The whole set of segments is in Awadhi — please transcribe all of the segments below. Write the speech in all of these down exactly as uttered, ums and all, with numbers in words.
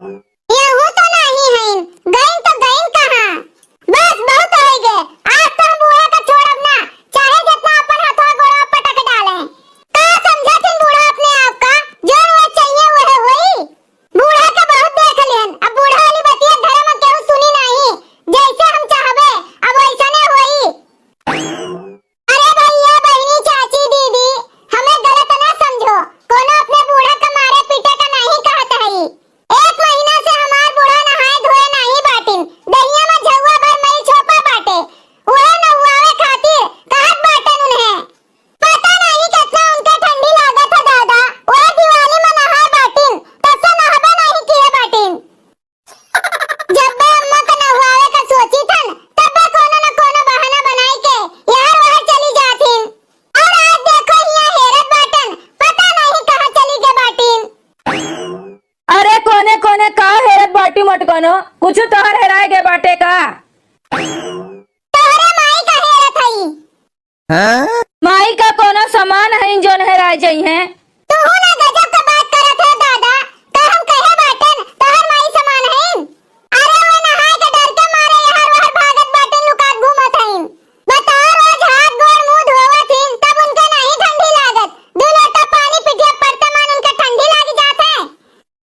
यहू तो नाही हईन, गईन तो गईन कहाँ? बस बहुत होइगे, आज तो हम बूढ़ा का छोड़ब ना, चाहे जितना अपन हथवा गोड़वा पटक डालें। का समझत हन बूढ़ा अपने आप का? जौन वह चाहिए वह होई। बूढ़ा का बहुत देख लेन, अब बूढ़ा वाली बतिया घरे में केहू सुनी नाही। जैसे हम चाहबे, अब वैसने होई। अरे भैया, बहिनी, चाची, दीदी, हमें गलत ना समझो। कोनो अपने बूढ़ा का मारे पीटे का नहीं कहत हई। एक महीना से हमार बूढ़ा नहाए धोए नहीं बाटिन। दहिया में झउआ भर मइल छोपा बाटे। उहे नहुआवे खातिर कहत बाटन उन्हें। पता नहीं कितना उनके ठंडी लागत है दादा। वह दिवाली में नहाए बाटिन, तब से नहाबे नहीं किए बाटिन। जब बे अम्मा का नहुआवे का सोची थन, तब बे कोनो न कोनो बहाना बनाई के यहाँ वहाँ चली जाथिन। और आज देखो हियाँ हेरत बाटन, पता नहीं कहाँ चली गए बाटिन। अरे कोने कोने का हेरत बाटी मोटकनो, कुछ तोहर हेराए गए बाटे का? तोहरे माई का हेरत हई। हाँ? माई का कोनो सामान हईन जौन हेराए जइहें? तूहू ना गजब का बात करत है दादा, का हम कहे बाटेन तोहर माई समान हईन? अरे वो नहाए के डर के मारे यहाँ वहाँ भागत बाटेन, लुकात घूमत हईन। बताओ, रोज हाथ गोड़ मुंह धोवत हिन, तब उनके नहीं ठंडी लागत? दो लोटा पानी पिठिया पड़ते मान उनके ठंडी लाग जात है।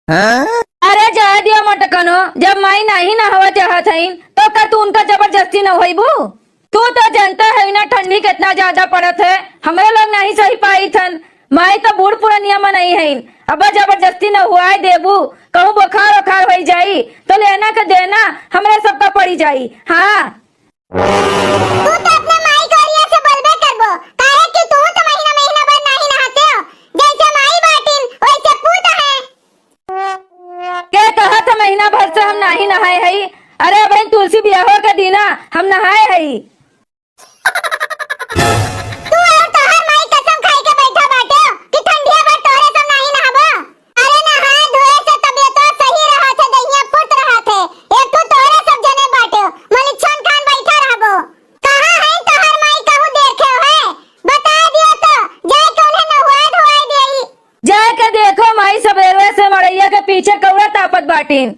हाँ? अरे जाए दिया मटकनो, जब माई नहीं नहावा चाहत हईन, तो का तू उनका जबरदस्ती नहवइबू? तू तो जानता है ना ठंडी कितना ज्यादा पड़त है, हमरे लोग नहीं सही पाई थन। माई तो बूढ़ पुरनिया मनई हईन, अब जबरदस्ती नहुआए देबू, कहूँ बुखार उखार होई जाई, तो लेना के देना हमरे सबका पड़ी जाई। हाँ। तू तो अपने माई गोरिया से बोलबे करबो, काहे कि तू तो महीना महीना भर नाही नहाते हो। जैसे माई बाटिन, वैसे पूत है। के कहत है महीना भर से हम नाही नहाए हई? अरे अबहिन तुलसी बियाहो के दिना हम नहाए हई। तू और तोहर माई कसम खाई के बैठा बाटे कि ठंडिया भर तोहरे सब नाही नहाबो। अरे नहाए धोए से तबियतो सही रहत है, दहिया फुर्त रहत है। एक ठो तोहरे सब जने बाटे, मलिच्छन खान बैठा रहबो। कहाँ है तोहर माई, कहूँ देखे है? बता दियो तो, जाए के उन्हें नहुआए धोआए देई। जाए के देखो माई सबेरे से मड़ैया के पीछे कौड़ा तापत बाटिन।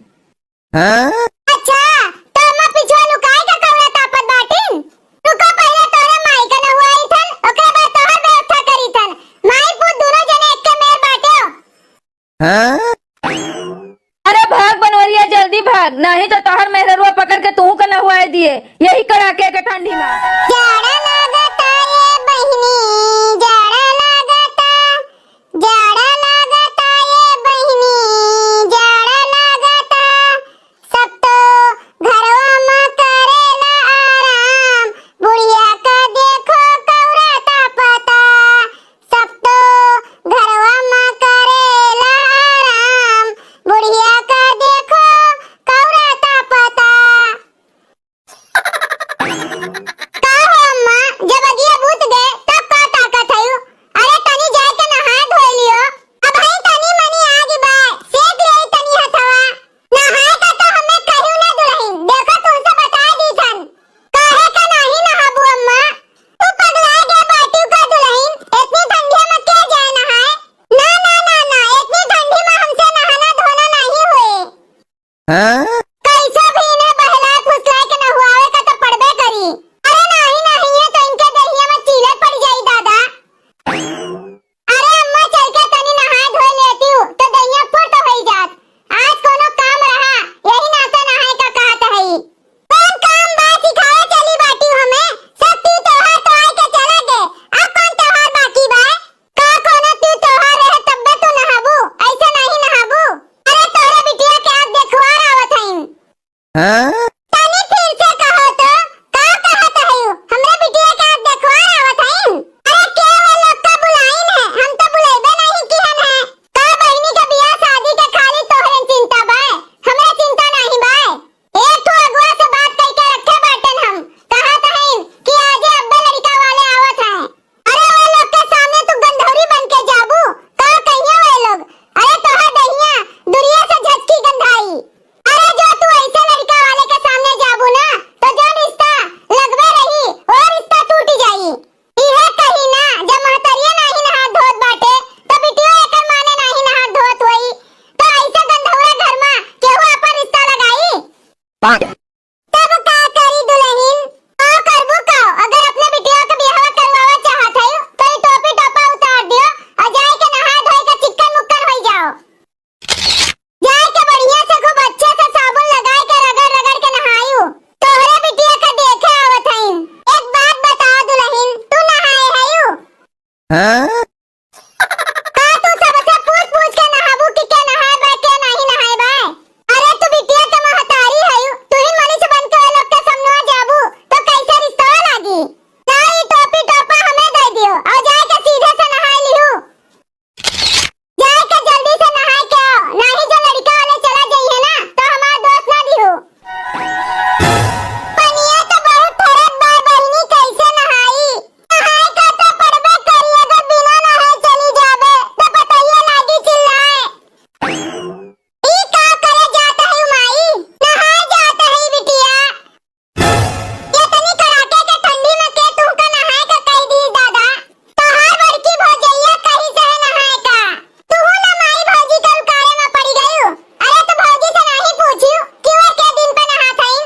हाँ? अच्छा, तो अम्मा पिछुआ लुकाए के कौड़ा तापत बाटिन? रुको, पहिले तोरे माई के नहुआई थन, ओकरे बाद तोहर व्यवस्था करी थन। माई पूत दोनों जने एक्के मेर बाटे हो। हाँ? अरे भाग बनवरिया, जल्दी भाग, नहीं तो तोहर मेहररुआ पकड़ के तू के नहुआए दिए, यही कड़ाके के ठंडी में। जाड़ा लागता ये बहिनी, जाड़ा लागता, जाड़ा लागता ये बहिनी, जाड़ा लागता। सब तो घरवा में करेला आराम, बुढ़िया का देखो कौरा तापता। सब तो घरवा में करेला आराम, बुढ़िया का देखो कौरा तापता। का हो अम्मा, जब अगिया बुत गए, तब का ताकत हयू? अरे तनी जाए के नहाए धोए लियो। अबहीं तनी मनी आगी बा, सेक लेई तनी हथवा। नहाए का तो हमें कहियो ना दुलहिन, देखो तुमसे बताए दी थन। काहे का नाही नहाबू अम्मा? तू पगला गए बाटियो का दुलहिन, इतनी ठंडी में के जाए नहाए? ना, ना, ना, ना, इतनी ठंडी में हमसे नहाना धोना नहीं हुए। हाँ? कैसे भी इन्हें बहलाए फुसलाए के नहुआवे का तो पड़बे करी। अरे नाही, नाही, ये तो इनके दहिया में चीले पड़ जाई दादा। अरे अम्मा, चल के तनी नहाए धोए लेती हूँ, तो दहिया फुर्त होई जात। आज कोनो काम रहा, यही नाते नहाए का कहत हई। कौन काम बा सिखावे चली बाटी हमें? सब तीज त्योहार तो आए के चला गए, अब कौन त्योहार बाकी बा? का कोनो तीज त्योहार रहे तब्बे तू नहाबू, ऐसे नहीं नहाबू। अरे तोहरे बिटिया के आज देखवार आवत हईन, तब का करी दुलहिन? का करबू का? अगर अपने बिटिया के बियाहवा करवावा चाहत है, तो ई टोपी टोपा उतार दियो और जाए के नहाए धोए के चिक्कन मुक्कन होई जाओ। जाए के बढ़िया से खूब अच्छे से साबुन लगाए के रगड़ रगड़ के नहायू। तोहरे बिटिया के देखे आवत हईन। एक बात बताओ दुलहिन, तू नहाए हयू? हाँ? का तू सबसे पूछ पूछ के नहाबू कि के नहाए बा, के नाही नहाए बा? अरे तू बिटिया के महतारी हयू, तू ही मनुष्य बन के ओए लोग के समनवा जाबू, तो कैसे रिश्तवा लागी? जा ई टोपी टोपा हमें दे दियो और जाए के सीधे से नहाए लिहू। जाए के जल्दी से नहाए के आओ, नाही जो लड़का वाले चला जइहे ना, तो हमार दोस्त ना दिहू। पनिया तो बहुत ठरत बा बहिनी, कैसे नहाई? नहाए का तो पड़बे करी, अगर बिना नहाए चली जाबे, तो पतोहिया लागी चिल्लाए। ई का करे जात है माई? नहाए जात है बिटिया। इतनी कड़ाके के ठंडी में के तुहका नहाए का कह दी दादा? तोहार बड़की भौजैया कही से है नहाए का। तू ना माई भौजी के उकारे में पड़ी गयू। अरे तो भौजी से नाही पूछियो कि वो के दिन पे नहात हईन।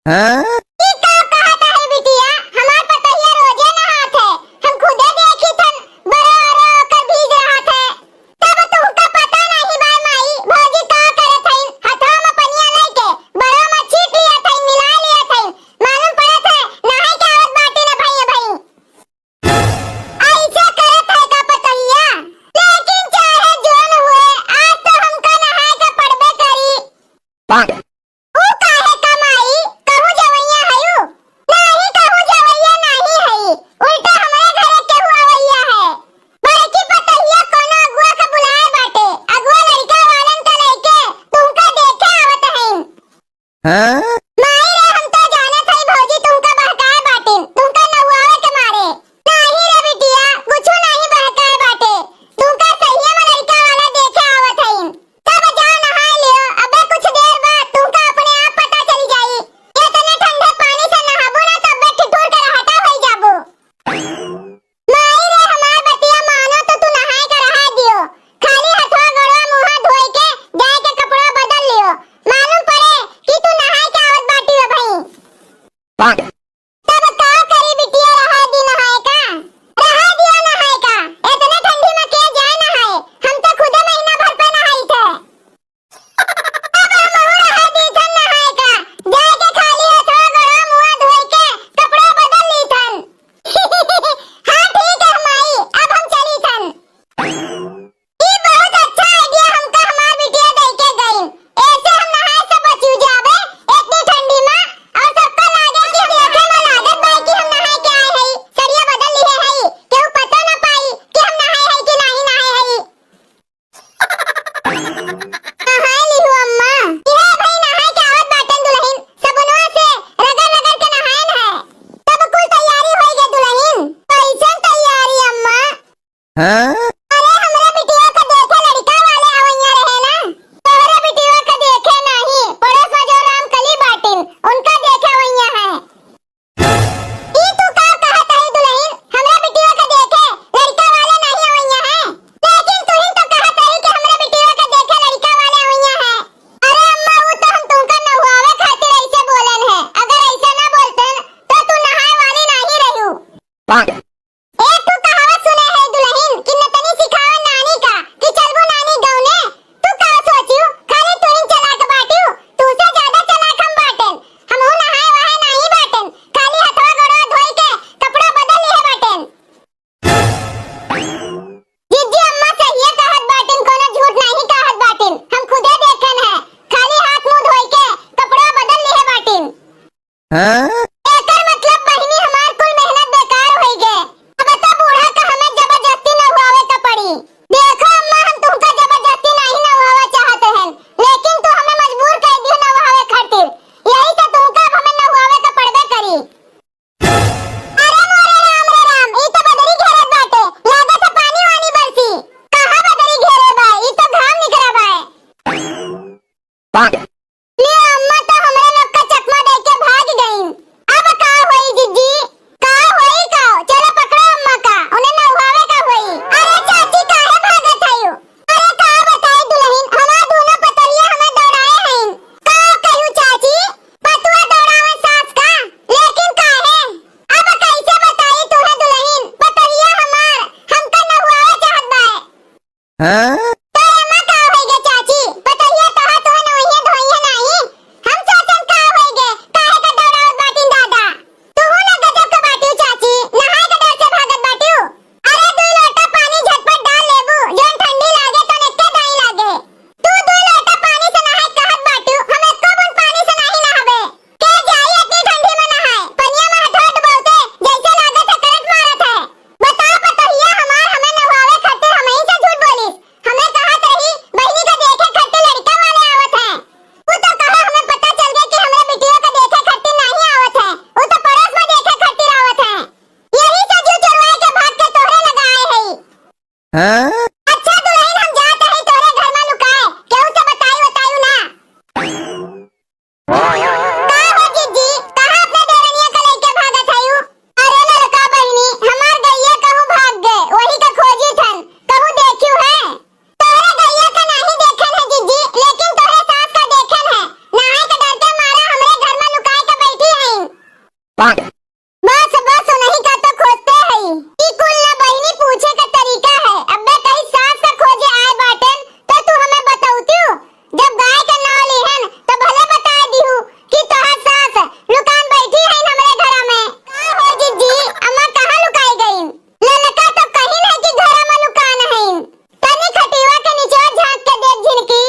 हाँ? ई का कहत है बिटिया? हमार पतोहिया रोजे नहात है, हम खुदे देखी थन, बड़ा और ओकर भीज रहत है। तब तुहका पता नाही बा माई, भौजी का करत हईन, हथवा में पनिया लेके बड़ा में छीट लिया थईन, मिला लिया थईन, मालूम पड़त है नहाए के आवत बाटी ना भई भई। ऐसे करत है का पतोहिया? लेकिन चाहे जोन हुए, आज तो हमका नहाए के पड़बे करी। ऊ काहे का माई, कहूँ जवैया हयू? नाही, कहूँ जवैया नाही हई, उल्टा हमरे घरे केहू अवैया है। बड़की पतोहिया कोनो अगुआ के बुलाए बाटे, अगुआ लड़का वालन के लइके तुमका देखे आवत हईन। हाँ? माई रे, हम तो जानत हई भौजी तुमका बहकाए बाटिन, तुमका नहुआवे के मारे। नाही रे बिटिया, कुछु नाही बहकाए बाटे, तुमका सहिया में लड़का वाला देखे आवत हईन। तब जाओ नहाए लियो, अबे कुछ देर बाद तुमका अपने आप पता चली जाई। इतने ठंडे पानी से नहाबू ना तो अबे ठिठुर के रहता होई जाबू। माई रे, हमार बतिया मानो तो तू नहाए के रहा दियो, खाली हथवा गोड़वा मुँहा धोए के जाए के कपड़ा बदल लियो, मालूम पड़े कि तू नहाए के आवत बाटी हो भई। तब का करी बिटिया, रहा दी नहाए का, रहा दिया नहाए का। इतने ठंडी में के जाए नहाए, हम तो खुदे महीना भर पे नहाई थे। अब हमहू रहा दी थन नहाए का, जाए के खाली हथवा गोड़वा मुँहा धोए के कपड़ा बदल ली थन। हाँ ठीक है माई, अब हम चली थन। ई बहुत अच्छा idea हमका हमार बिटिया दे के गई। ऐसे हम नहाए से बची जाबे इतनी ठंडी में, और सबका लागे कि देखे में लागत बा कि हम नहाए के आए हई, सड़िया बदल लिए हई, केहू पता न पाई कि हम नहाए हई कि नाही नहाए हई। नहाए लिहू अम्मा। इहे भाई नहाए के आवत बाटन दुलहिन, सबुनवा से रगड़ रगड़ के नहाएन है। तब कुल तैयारी होई गए दुलहिन। कैसन तैयारी अम्मा? हाँ? अरे, हमरे बिटिया के देखे लड़का वाले आवैया रहे ना, तोहरे बिटिया के देखे नाही, पड़ोस में जो रामकली बाटिन, उनका देखे आवैया है। ई तू का कहत है दुलहिन? हमरे बिटिया के देखे लड़का वाले नाही आवैया है, लेकिन तुहिन तो कहत है कि हमरे बिटिया के देखे लड़का वाले आवैया है। अरे अम्मा, वो तो हम तुमका नहुआवे खातिर ऐसे बोलन है, अगर ऐसे ना बोलते तो तू नहाए वाली नाही रहू। ए, तू कहावत सुने है दुलहिन कि नतनी सिखावे नानी का कि चलबू नानी गौने। तू का सोचियो, खाली तुहिन चालाक बाटियो, तुसे ज्यादा चालाक हम बाटेन। हमहू नहाए वहाए नाही बाटेन, खाली हथवा गोड़वा धोई के कपड़ा बदल लिहे बाटेन। जिज्जी अम्मा सहिए कहत बाटिन, कोनो झूठ नाही कहत बाटिन, हम खुदे देखेन है, खाली हाथ मुंह धोई के कपड़ा बदल लिहे बाटिन। हाँ? एकर मतलब बहिनी हमार कुल मेहनत बेकार होई गे। अब तो बूढ़ा का हमें जबरदस्ती नहवावे का पड़ी। देखो अम्मा, हम तुमका जबरदस्ती नहीं नहवावे चाहत हन, लेकिन तू हमें मजबूर कर दियो नहवावे खातिर, यही से तुमका अब हमें नहवावे का पड़बे करी। अरे मोरे राम रे राम, ई तो बदरी घेरत बाटे, लागत है पानी वानी बरसी। कहाँ बदरी घेरे बा, ई तो घाम निकरा बाए। ले अम्मा तो हमरे लोग का चकमा दे के भाग गईं। अब का होई जिज्जी? का होई का? चलो पकड़ो अम्मा का, उन्हें नहवावे का होई। अरे चाची काहे भागत हयू? अरे का बताई दुलहिन, हमार दोनों पतरिया हमें दौड़ाए हईन। का कहू चाची? अच्छा दुलहिन, हम जात हई तोहरे घर मा लुकाए, केहू से बताई बताई ना। का हो जिज्जी, कहाँ अपने देवरनिया का लइके भागत हयू? अरे ललका बहिनी, हमार गइया कहूँ भाग गए, वही का खोजी थन, कहूँ देखियो है? तोहरे गइया का नाही देखन है जिज्जी, लेकिन तोहरे सास का देखन है। नहाए के डरते मारा हमरे घर मा लुकाए के बैठी हईन। बस बस, उन्हीं का तो खोजते हई। ई कुल ना बहिनी पूछे का तरीका है। अब्बे कहीं सास का खोजे आए बाटेन तो तू हमें बतौतियो। जब गाय के नाव लिहन तो भले बताए दिहू कि तोहार सास लुकान बैठी है हमरे घरा में। का हो जिज्जी, अम्मा कहाँ लुकाई गईन? ललका तो कहिन है कि घरा में लुकान हईन। तनी खटिवा के नीचे झाँक के देख झिनकी।